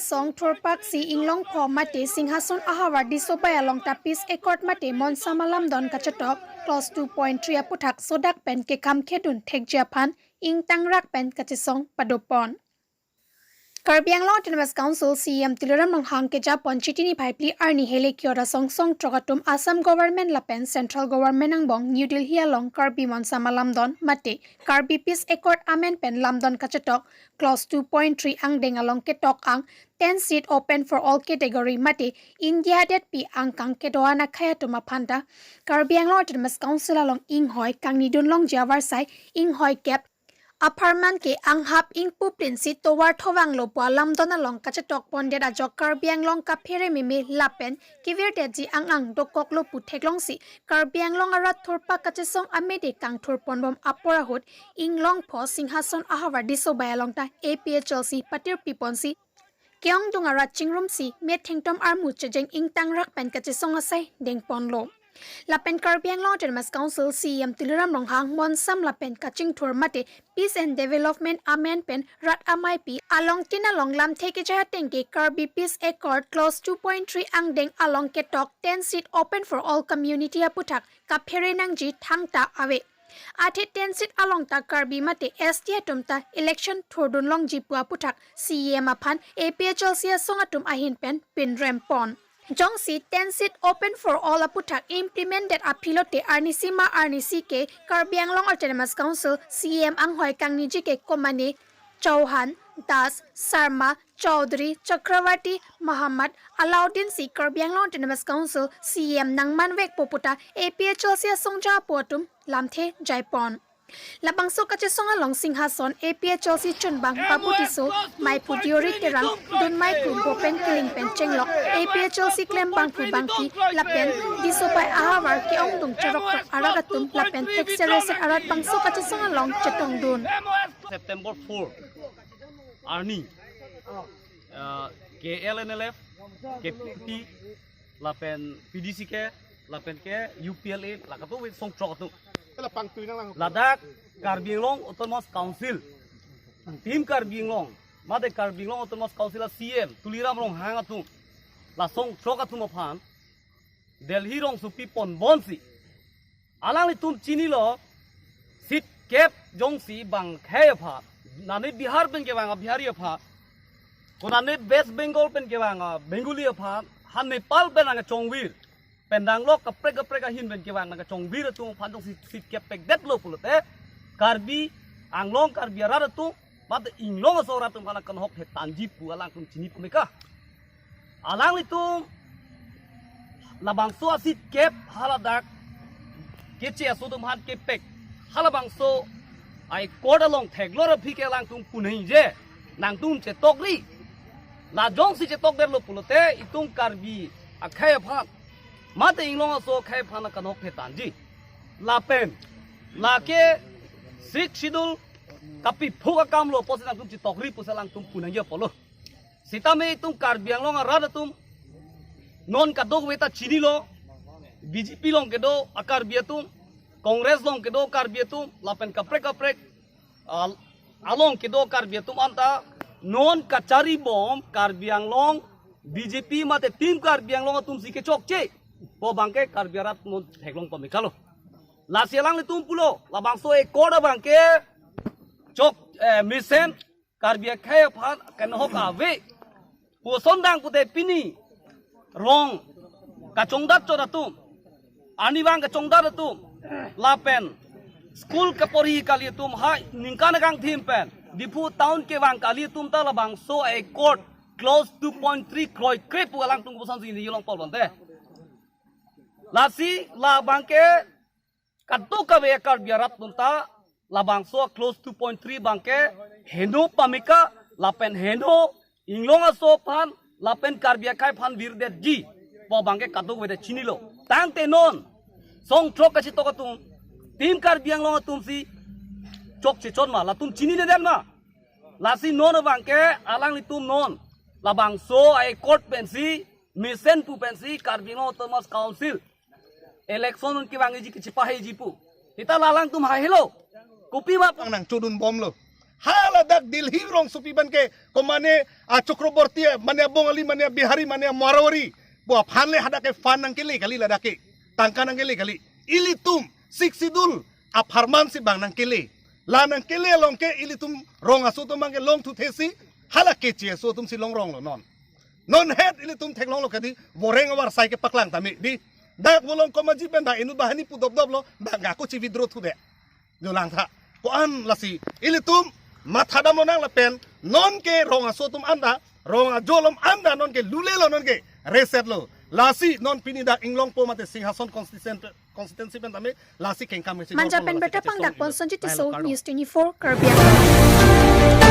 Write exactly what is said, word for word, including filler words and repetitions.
Song thurpaksi inglongpho mate Singhason ahavar Disobai along ta peace accord mate Monsam alamdon kachetok clause two point three aputhak sodak pen kekham khedun thekji aphan ingtangrak pen kachesong padopon. Karbi Anglong Autonomous Council C E M Tuliram Ronghang kejapon Chiti niphai phli arni Helekio rasong songthrok atum Assam Government lapen Central Government angbong New Delhi along Karbi Monsam alamdon mate Karbi Peace Accord amen pen lamdon kachetok clause two point three angdeng along ketok ang ten seat open for all category mate India detpi angkang kedo-an akhei atum aphan ta Karbi Anglong Autonomous Council along inghoi kangnidun longji avarsai inghoi kep apharman ke anghap ingpu prinsi tovar thovanglo pu alamdon along kachetokpondet ajok Karbi Anglong kaphere meme lapen kevirdetji angang dokoklo pu theklongsi Karbi Anglong arat thurpak kachesong amede kangthurponbom apor ahut inglongpho Singhason ahavar Disobai along ta A P H L C patirpiponsi ke-ongdung arat chingrumsi methengtom armu chejeng ingtangrak pen kachesong asai dengponlo. Lapen Karbi Anglong Autonomous Council C E M Tuliram Ronghang Monsam lapen kachingthur mate Peace and Development amen pen rat ameipi along tin along lamthe kejai ateng ke Karbi Peace Accord clause two point three angdeng along ketok ten seat open for all community aputhak kaphere nangji thangta ave. Athe ten seat along ta Karbi mate S T atum ta election thurdun longji pu aputhak C E M aphan A P H L C asong atum ahin pen pinrempon. Jongsi ten seat open for all aputhak implement det aphi lote arnisi ma arnisi ke Karbi Anglong Autonomous Council C E M anghoi kangniji ke komane Chauhan, Das, Sharma, Chaudhary, Chakravarti, Mahamat, Alauddin si Karbi Anglong Autonomous Council C E M nangmanvekpo puta A P H L C asong japo atum lamthe jaipon. Labangso kachesong along Singhason A P H L C chunbang Babu Tisso, Maiphu Deori Terang, Dun Maiphu Bopen Killing pen chenglok A P H L C klembangphu bangpi lapen Disobai ahavar ke-ongdung cheroktok arat atum lapen thekser reser arat bangso kachesong along chetongdun. September four arni, uh, K L N L F, K P P, lapen P D C K, lapen ke U P L A, lakato wit songthrok atum. Ladak Karbi Anglong Autonomous Council, Team Karbi Anglong, mate Karbi Anglong Autonomous Council a C E M Tuliram Ronghang atum, la songthrok atum aphan Delhi rongsopi ponbonsi alanglitum chinilo, seat kep jongsi bang khei aphan, nane Bihar pen kevang a Bihari aphan, konane West Bengal pen kevang a Bengali aphan, ha Nepal pen ang chongvir, pendanglok kaprek kaprek ahin pen kevang nang chongvir atum aphan jongsi seat kep pekdetlo pulote, Karbi Anglong Karbi arat atum, mate inglong aso arat atum aphan kanhok thetanji pu alangtum chini pumeka. Alanglitum labangso a seat kep haladak keche aso atum aphan kepek, halabangso a-accord along theklor aphi ke alangtum punhei je, nangtum chetokri. La jongsi chetokdetlo pulote itum Karbi akhei aphan, mate inglong aso akhei aphan kanhok thetanji. Lapen lake Sixth Schedule kapiphuk akamlo pusi nangtum chetokri pusi alangtum punhei je pulo. Sitame itum Karbi Anglong arat atum non kadokave ta chinilo, B J P along kedo a Karbi atum, Congress along kedo Karbi atum, lapen kaprek kaprek, ah, along kedo Karbi atum anta non kacharibom Karbi Anglong B J P mate Team Karbi Anglong atumsi kechokche pu abangke Karbi arat non theklong pamekalo. Lasi alanglitum pulo, labangso accord abangke chok, eh, mesen Karbi akhei aphan kanhok ave. Puson dang pute pini rong kachongdat chot atum, arnivang kachongdat atum, lapen school kaporhi kali atum, ha ningkan kangthim pen Diphu town kevang kali atum ta labangso accord clause two point three kroikre pu alangtum kosonsi nilong pol bante. Lasi labangke kadokave Karbi arat atum ta labangso clause two point three abangke heno pameka lapen heno inglong aso aphan lapen Karbi akhei aphan virdetji pu abangke kadokave ta chinilo. Tangte non songthrok kachetok atum, Team Karbi Anglong atumsi chokche chot ma, latum chinine det ma. Lasi non abangke alanglitum non labangso a-accord pensi, mesen pu pensi Karbi Anglong Autonomous Council election un kevangji kachepahaiji pu. Seta la alangtum hahelo. Kopi ma pu nang chodunbomlo. Hala dak Delhi rongsopi abang ke, ko mane a Chakraborty, mane a Bongali, mane a Bihari, mane a Marwari, bo aphan le hadak ke fund nangkele kali, ladak ke tangka nangkele kali. Ilitum Sixth Schedule apharman si bang nangkele. La nangkele along ke ilitum rong aso atum abang ke longthu thesi, hala KCSO atum si longrong lo non. Non het ilitum theklong lo kadi, boreng avar sai kepaklang tame di. Dak bolong komaji pen dak inut banghini pu dopdop lo, bang ako chi withdraw thu de. Jo lang tha. Ko-an lasi ilitum matha dam lonang lapen, non ke rong aso atum anda, rong ajo along anda non ke lule lo, non ke reset lo. Lasi non pini dak Inglongpo mate Singhason constituency, constituency pen tame lasi kengkam ke si Manja dorpon pen lo, lasi bertapang kachesong dak pon lo. Sonjit Tisso, News twenty-four, Karbi Anglong.